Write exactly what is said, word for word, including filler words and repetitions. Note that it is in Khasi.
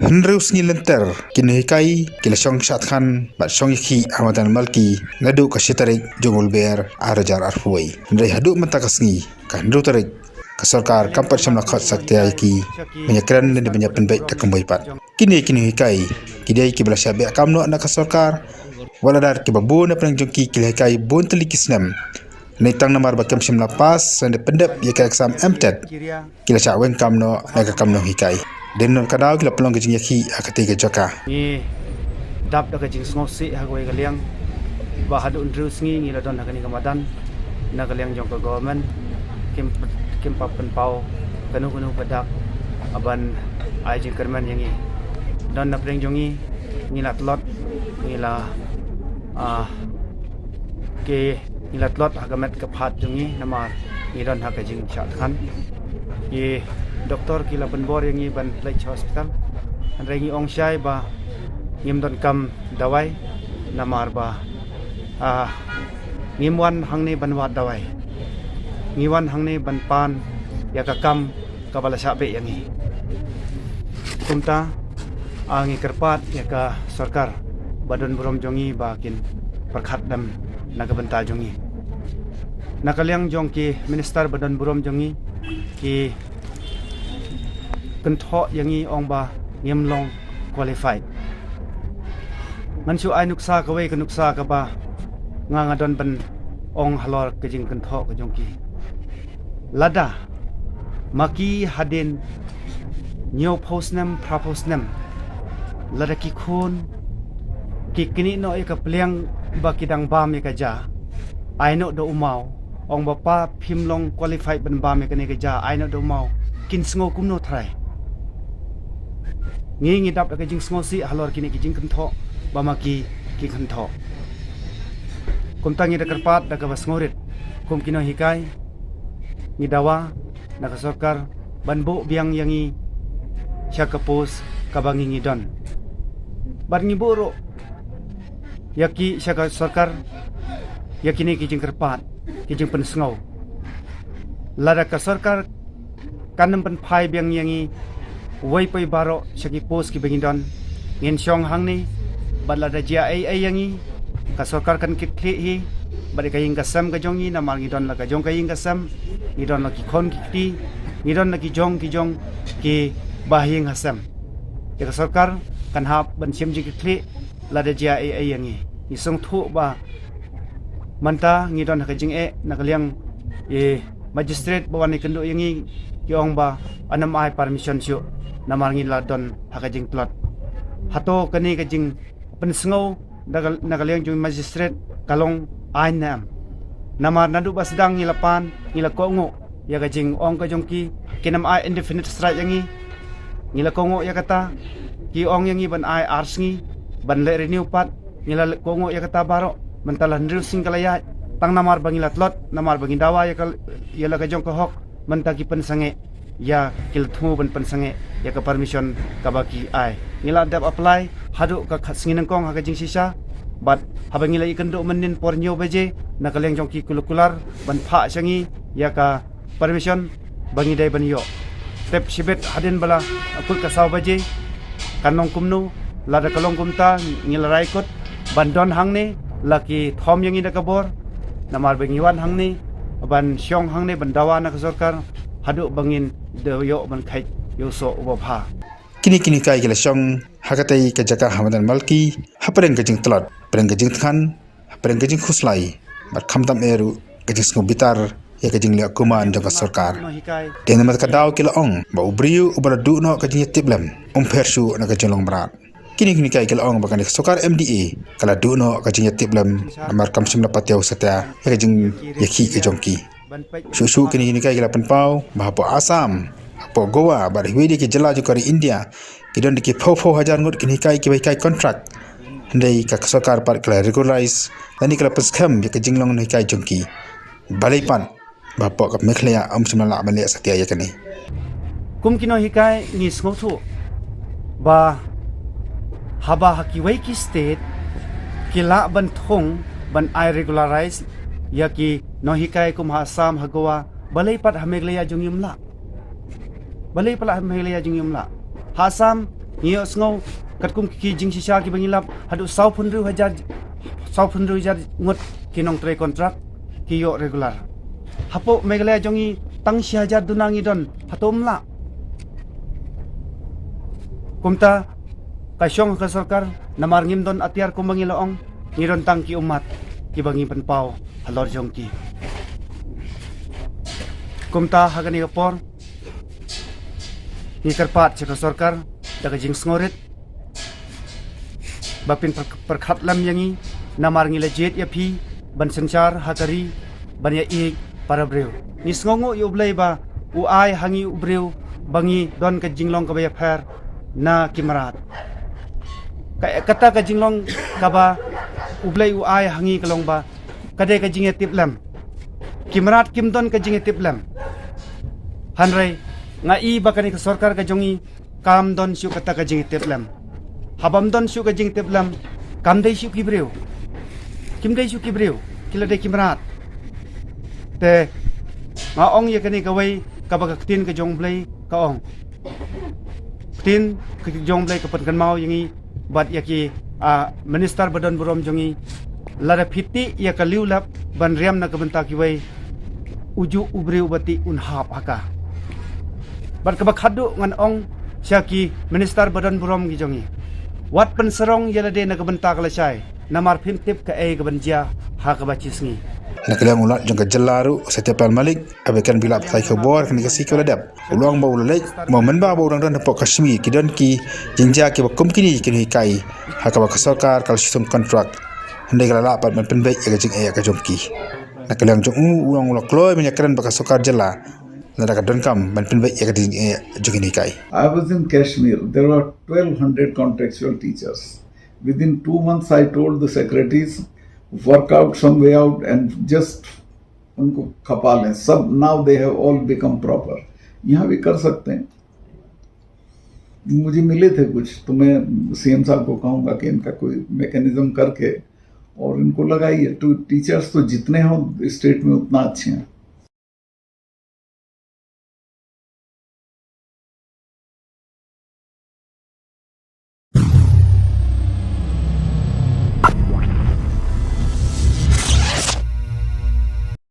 Hynriew sngi lynter ki nonghikai ki la shong shah thngan bad shong ïakhih ha madan Malki naduh ka shi tarik jong u Lber ar hajar arphew wei. Hynrei haduh mynta ka sngi ka hynriew tarik ka sorkar kam pat shym la khot satia ïa ki ban ïakren lane ban ïapynbeit da kumwei pat. Kine ki nonghikai ki dei kiba la shah beh kam noh na ka sorkar, wat la da kiba bun na pdeng jong ki ki la hikai bun tylli ki snem. Hynrei tang namar ba kim shym la pass lane pyndep ïa ka exam M TET, ki la shah weng kam noh na ka kam nonghikai. Dei na ka daw ki la pynlong ka jingïakhih ha katei ka jaka. Ngi dap da ka jingsngewsih ha kawei ka liang ba haduh hynriew sngi ngi la don ha kane ka madan na ka liang jong ka government kim, kim pat pynpaw kano kano ka dak ban ai jingkyrmen ïa ngi. Don na pdeng jong ngi, ngi la tlot, ngi la, ah, ki ngi la tlot ha ka met ka phad jong ngi namar ngi don ha ka jingshah thngan. Ki doktor ki la pynbor ïa ngi ban leit sha hospital. Hynrei ngi ong shai ba ngim donkam dawai namar ba, ah, ngim wan hangne ban wad dawai. Ngi wan hangne ban pan ïa ka kam kaba la shah beh ïa ngi. Kumta, ah, ngi kyrpad ïa ka sorkar ba don burom jong ngi ba kin pyrkhat dem na ka bynta jong ngi. Na ka liang jong ki minister ba don burom jong ngi ki kynthoh ïa ngi ong ba ngim long qualified. Ngan shu ai nuksa kawei ka nuksa kaba nga nga don ban ong halor ka jingkynthoh ka jong ki. Lada ma ki hadien hynñiewphew snem, phraphew snem, lada ki khun ki knieh noh ïa ka pliang ba ki dang bam ïa ka ja, ai noh da u maw, ong ba pa phim long qualified ban bam ïa kane ka ja, ai noh da u maw, kin sngew kumno trai? Ngi ngi dap da ka jingsngewsih halor kine ki jingkynthoh ba ma ki ki kynthoh. Kumta ngi da kyrpad da kaba sngewrit kum ki nonghikai, ngi dawa na ka sorkar ban buh biang ïa ngi sha ka post kaba ngi ngi don. Bad ngi buh ruh ïa ki sha ka sorkar ïa kine ki jingkyrpad, ki jingpynsngew. Lada ka sorkar kan ym pynphai biang ïa ngi wei pa wei baroh sha ki post kiba ngi don, ngin shong hangne. Bad lada jia ei ei ïa ngi, ka sorkar kan kit khlieh hi bad ka ïing ka sem ka jong ngi, namar ngi don la ka jong ka ïing ka sem, ngi don la ki khon ki kti, ngi don la ki jong ki jong ki ba ha ïing ha sem. Te ka sorkar kan hap ban shim jingkit khlieh lada jia ei ei ïa ngi. Ngi sngewthuh ba mynta ngi don ha ka jingeh na ka liang i magistrate ba wan ïakynduh ïa ngi, ki ong ba ym ai permission shuh namar ngi la don ha ka jingtlot. Hato kane ka jingpynsngew na ka, na ka liang jong magistrate ka long aiñ ne em? Namar naduh ba sdang ngi la pan, ngi la kohnguh ïa ka jingong ka jong ki, kin ym ai indefinite strike ïa ngi. Ngi la kohnguh ïa kata, ki ong ïa ngi ban ai ar sngi ban leh renew pat. Ngi la kohnguh ïa kata baroh, mynta la hynriew sngi ka la ïaid. Tang namar ba ngi la tlot, namar ba ngi dawa ïa ka, ïa la ka jong ka hok, mynta ki pynsangeh ïa, ki la thmu ban pynsangeh ïa ka permission kaba ki ai. Ngi la dep apply haduh ka khatsngi nyngkong ha ka jingshisha, bad haba ngi la ïakynduh mynnin por hynñiew baje na ka liang jong ki kular kular ban phah sha ngi ïa ka permission ba ngi dei ban ïoh. Tep shibit hadien ba la kut ka saw baje, kan long kumno? Lada ka long kumta, ngi la rai kut ban don hangne, la ki thom ïa ngi da ka bor, namar ba ngi wan hangne ban shong hangne ban dawa na ka sorkar haduh ba ngin da ïoh ban khait ïa u soh uba bha. Kine ki nonghikai ki la shong ha katei ka jaka ha madan Malki, hapdeng ka jingtlot, hapdeng ka jingthngan, hapdeng ka jingkhuslai bad khamtam eh ruh ka jingsngewbitar ïa ka jingleh kuman jong ka sorkar. Te namar ka daw ki la ong ba u briew uba la duh noh ka jingïatiplem um pher shuh na ka jinglong mrad. Kine ki nonghikai ki la ong ba kane ka sorkar M D A ka la duh noh ka jingïatiplem namar kam shym la patiaw satia ïa ka jingïakhih ka jong ki. Shuh shuh kine ki nonghikai ki la pynpaw ba hapoh Assam, hapoh Goa bad ha kiwei de ki jylla jong ka ri India, ki don da ki phew phew hajar ngut ki nonghikai kiba hikai contract. Hynrei ka sorkar pat ka la regularize lane ka la pynskhem ïa ka jinglong nonghikai jong ki. Balei pat ba hapoh ka Meghalaya ym shym la lah ban leh satia ïa kane? Kum ki nonghikai ngi sngewthuh ba haba ha kiwei ki state ki lah ban thung ban ai regularize ïa ki nonghikai kum ha Assam, ha Goa, balei pat ha Meghalaya jong ngi ym lah? Balei pat ha Meghalaya jong ngi ym lah? Ha Assam Ngi ïohsngew katkum ki jingshisha kiba ngi lap, haduh saw phew hynriew hajar, saw phew hynriew hajar ngut ki nongtrei kontrak ki ïoh regular. Hapoh Meghalaya jong ngi tang shi hajar duna ngi don, hato ym lah? Kumta ka shong ka sorkar, namar ngim don atiar kumba ngi la ong, ngi don tang ki ummat kiba ngi pynpaw halor jong ki. Kumta ha kane ka por ngi kyrpad sha ka sorkar da ka jingsngewrit ba phin pyrkhat lem ïa ngi, namar ngi la jied ïa phi ban synshar ha ka ri, ban ïa ïeit para briew. Ngi sngewnguh ïa U Blei ba u ai ha ngi u briew ba ngi don ka jinglong kaba ïapher na ki mrad. Kata ka jinglong kaba U Blei u ai ha ngi ka long ba ka dei ka jingïatiplem. Ki mrad kim don ka jingïatiplem. Hynrei nga i ba kane ka sorkar ka jong ngi kam don shuh kata ka jingïatiplem. Haba ym don shuh ka jingïatiplem, kam dei shuh ki briew. Kim dei shuh ki briew, ki la dei ki mrad. Te nga ong ïa kane kawei kaba ka ktien ka jong U Blei ka ong. Ktien ka jong U Blei ka pynkynmaw ïa ngi bad ïa ki, ah, minister ba don burom jong ngi, lada phi tih ïa ka liew lap ban riam na ka bynta kiwei, ujuh u briew ba tih un hap ha ka. Bad kaba khadduh ngan ong sha ki minister ba don burom ki jong ngi, wat pynsarong ïa lade na ka bynta ka lashai, namar phim tip kaei kaban jia ha kaba shi sngi. Na ka liang u Lat jong ka jylla ruh, Satyapal Malik, haba ïakren bad ki lad pathai khubor kane ka sngi kaba la dep, u la ong ba u la leit, mo mynba ba u dang don hapoh Kashmir, ki don ki jingjia kiba kum kine ki nonghikai ha kaba ka sorkar ka la shu thung kontrak. Hynrei ka la lah pat ban pynbeit ïa ka jingeh ka jong ki. Na ka liang jong u, u ong u la kloi ban ïakren bad ka sorkar jylla lada ka donkam ban pynbeit ïa ka jingeh jong ki nonghikai. I was in Kashmir. There were twelve hundred contractual teachers. Within two months, I told the secretaries, work out some way out and just उनको खपा लें सब। Now they have all become proper. यहाँ भी कर सकते हैं। मुझे मिले थे कुछ, तो मैं सीएम साहब को कहूँगा कि इनका कोई मैकेनिज्म करके और इनको लगाइए। तो टीचर्स तो जितने हों स्टेट में उतना अच्छे हैं।